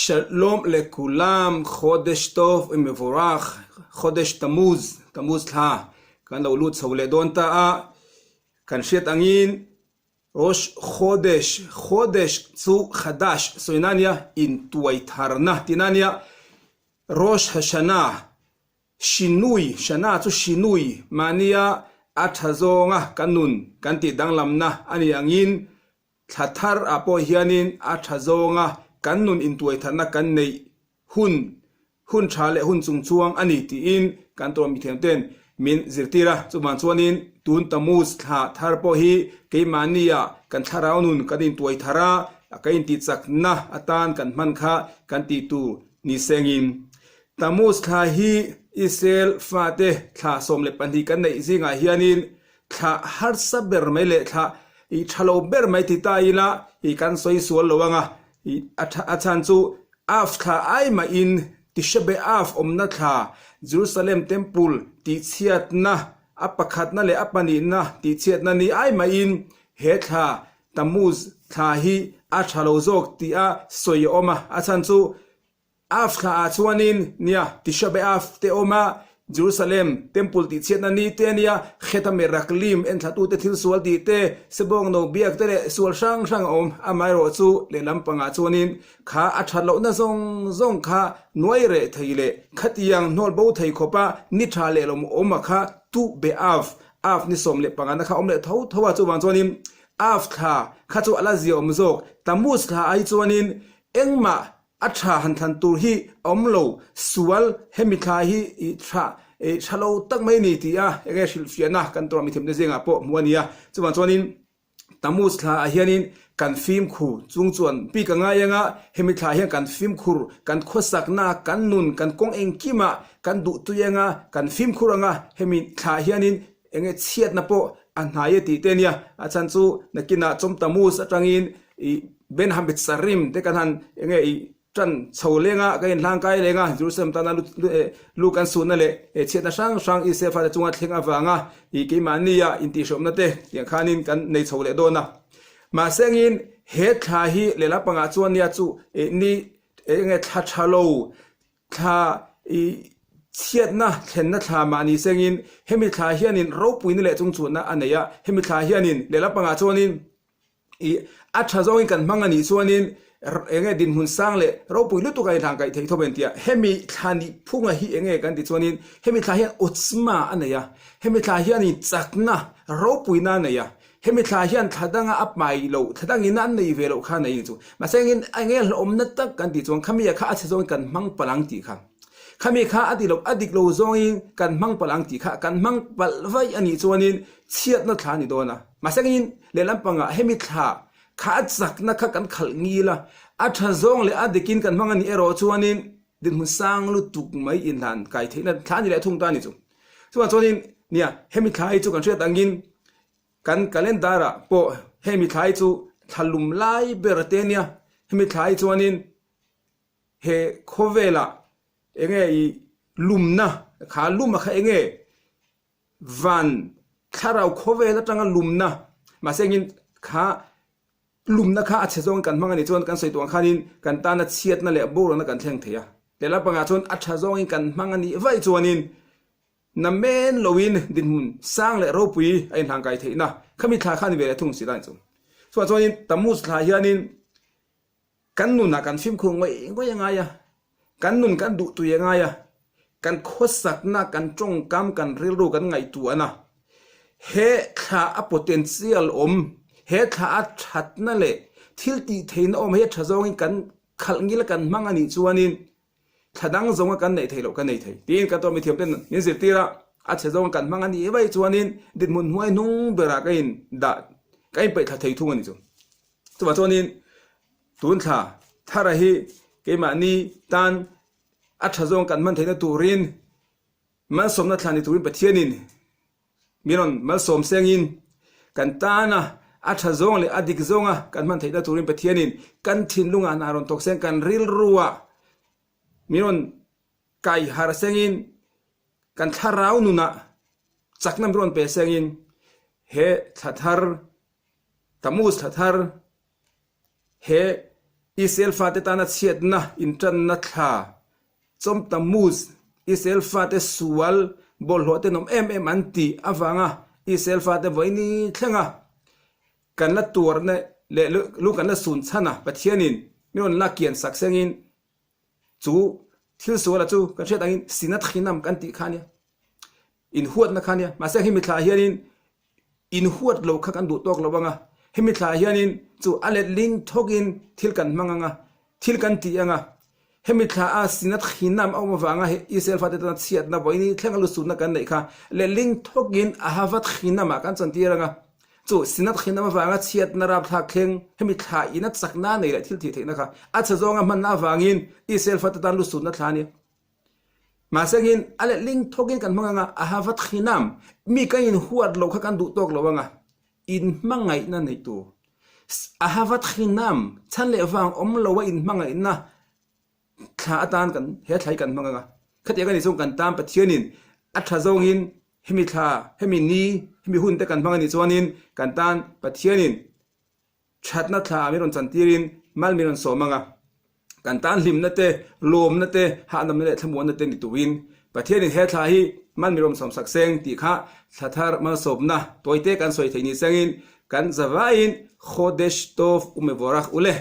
Shalom lekulam, Chodesh Tov u'Mevorach, Chodesh Tammuz, Tammuz thla kan lo lut chho leh dawn ta a, kan hriat angin Rosh Chodesh, Chodesh chu Chadash sawina a nia, intuai tharna tihna a nia, Rosh Hashanah, Shinui, Shana chu Shinui, mahnia a tha zawnga kan nun kan tih danglamna a nih angin Thla thar ah pawh hianin a tha zawnga kan nun intuai thatna kan neih hun, hun tha leh hun chungchuang a ni tiin kan tawm mithiam ten min zirtir a. Chuvang chuanin tun Tammuz thla thar pawh hi keimahni ah kan thlarau nun kan intuai thar a, ka intihchakna atan kan hman kha kan tih tur ni sengin Tammuz thla hi Israel fate thla 12 kan neih zingah hianin Thla harsa ber mai leh thla i tha lo ber mai ti ta ila i kan sawi sual lo anga i a chhan chu Av thla ai mahin Tisha B'Av awmna thla Jerusalem Temple tihchhiatna a pakhatna leh a pahnihna tihchhiatna ni ai mahin he thla Tammuz thla hi a tha lo zawk tih a sawi a awm a, a chhan chu Av thla ah chuanin nia Tisha B'Av te awm a, Jerusalem Temple tih chhiatna ni te ania, Kheta Meraklim enthlatute thil sual tih te, Sebawng no biak te leh sual hrang hrang a awm. Amaherawh chu lehlam pangah chuanin kha a that lohna zawng zawng kha nuai reh thei leh khatiang hnawl bo thei khawpa ni tha leh lawm awm a kha Tu B'Av, Av ni 15 na kha awm leh tho tho a, chuvang chuanin Av thla kha chu a la zia awm zawk. Tammuz thla ah hi chuanin engmah A tha han thlan tur hi a awm lo, sual hemi thla hi i tha i tha lo tak mai ni tih a enge hrilhfiahna kan tura mithiamte zingah pawh hmuh a ni a. Chuvang chuanin Tammuz thla ah hianin kan fimkhur chung chuan bik a ngai anga hemi thla hian kan fimkhur, kan khawsakna, kan nun, kan kawng engkimah kan duhtui anga kan fimkhur anga hemi thla hianin enge chhiatna pawh a hnai e tih te a nia. A chhan chu nakinah chawm Tammuz atangin i Ben Hametzarim te kan han enge i tan chho leng a, kan inhlangkai leng a, Jerusalem tana lu kan suhna leh chhiatna hrang hrang Israel fate chunga thleng avanga i keimahnia intihhrawmna te tiang khanin kan nei chho leh dawn a. Mahse angin he thla hi lehlam pangah chuan nia chu ni enge thla tha lo thla i chhiatna thlenna thla mahni sengin hemi thla hianin ropuina leh chungchunna a nei a, hemi thla hianin lehlam pangah chuanin I a tha zawngin kan hmang a nih chuanin eng nge dinhmun sang leh ropui lutuk a inhlang kaih theih thawp a inti a. Hemi thla nih phunga hi eng nge kan tih chuanin hemi thla hian otzma a nei a, hemi thla hianin chakna ropuina a nei a, hemi thla hian thla danga a pai loh, thla dangin an nei ve loh kha a nei chu. Mahse engin eng nge hlawhawmna tak kan tih chuan khami kha a chhe zawngin kan hmang palh ang tih kha. Khami kha a ti lo, a dik lo zawngin kan hmang palh ang tih kha kan hmang palh vaih a nih chuanin chhiatna thla a ni dawn a. Mahse engin lehlam pangah hemi thla kha a chakna kha kan khalh ngil a, a tha zawng leh a dikin kan hmang a nih erawh chuanin dinhmun sang lutuk mai inhlan kai theihna thla a ni leh thung ta a ni chu. Chuvang chuanin nia hemi thla hi chu kan hriat angin kan calendar ah pawh hemi thla hi chu thla lum lai ber te nia, hemi thla hi chuanin he khawvelah enge i lumna kha luma kha enge Van thlarau khawvel atanga lumna, mahse engin kha lumna kha a chhe zawngin kan hmang a nih chuan kan sawi tuang khanin kan tana chhiatna leh boralna kan thleng thei a. Lehlam pangah chuan a tha zawngin kan hmang a nih vaih chuanin namen loin dinhmun sang leh ropui a inhlangkai theihna khami thla kha a ni ve leh thung si ta chu. Chuvang chuanin Tammuz thla hianin Kan nunah kan fimkhur ngawih ngawih a ngai a, kan nun kan duh tui a ngai a, kan khawsakna, kan tawngkam, kan rilru kan ngaihtuahna he thla a potential awm, he thla a thatna leh thil tih theihna awm hi a tha zawngin kan khalh ngil a kan hmang a nih chuanin thla dang zawnga kan neih theih loh kan nei thei tiin kan tawmi thiamten min zirtir a, a chhe zawnga kan hmang a nih vaih chuanin dinhmun hnuai hnung berah ka in dah ka inpeih thla thei thung a ni chu. Chuvah chuanin tun thla thara hi keimahni tan a tha zawng kan hman theihna turin malsawmna thla ni turin Pathianin min rawn malsawm sengin kan tana a tha zawng leh a dik zawnga kan hman theihna turin Pathianin kan thinlungah hna rawn thawk seng kan rilruah min rawn kai harh sengin kan thlarau nunah chakna min rawn pe sengin he thla thar Tammuz thla thar he. Israel fate tana chhiatna intanna thla Chawm Tammuz, Israel fate sual bawlhhlawh tenawm em em an tih avanga Israel fate vawiini thlenga kan la tuarna leh lu kan la sun chhan a, Pathianin min rawn la kian sak sengin chu thil suala chu kan hriat angin sinat khinam kan tih kha a nia, inhuatna kha a nia. Mahse hemi thla ah hianin inhuat lo kha kan duh tawk lo ang a, hemi thla ah hianin chu a letling thawkin thil kan hmang ang a, thil kan tih ang a, hemi thla a sinat khinam a awm avanga Israel fate tana chhiatna vawiin thlenga lusutna kan neih kha letling thawkin ahavat khinamah kan chantir ang a. Chu Synod khin avanga chhiatna rapthlak thleng hemi thla ina chakna nei leh thil thih theihna kha a chhe zawnga hmanna avangin Israel fate tan lusutna thla a ni. Mahsengin a letling thawkin kan hmang anga Ahavat Khinam mi kan inhuat loh kha kan duh tawk lo anga inhmangaihna nei tur Ahavat Khinam chhan leh vang awm loa inhmangaihna Thla atan kan he thla hi kan hmang ang a, khatiang a nih chuan kan tan Pathianin a tha zawngin hemi thla, hemi ni, hemi hun te kan hmang a nih chuanin kan tan Pathianin thatna thla ah min rawn chantirin mal min rawn sawm ang a, kan tan hlimna te, lawmna te, hahdamna leh thlamuanna te ni turin Pathianin he thla hi mal min rawn sawm sak seng tih kha thla thar malsawmna tawite kan sawi theih ni sengin kan zavaiin Chodesh Tov Umevorach ule.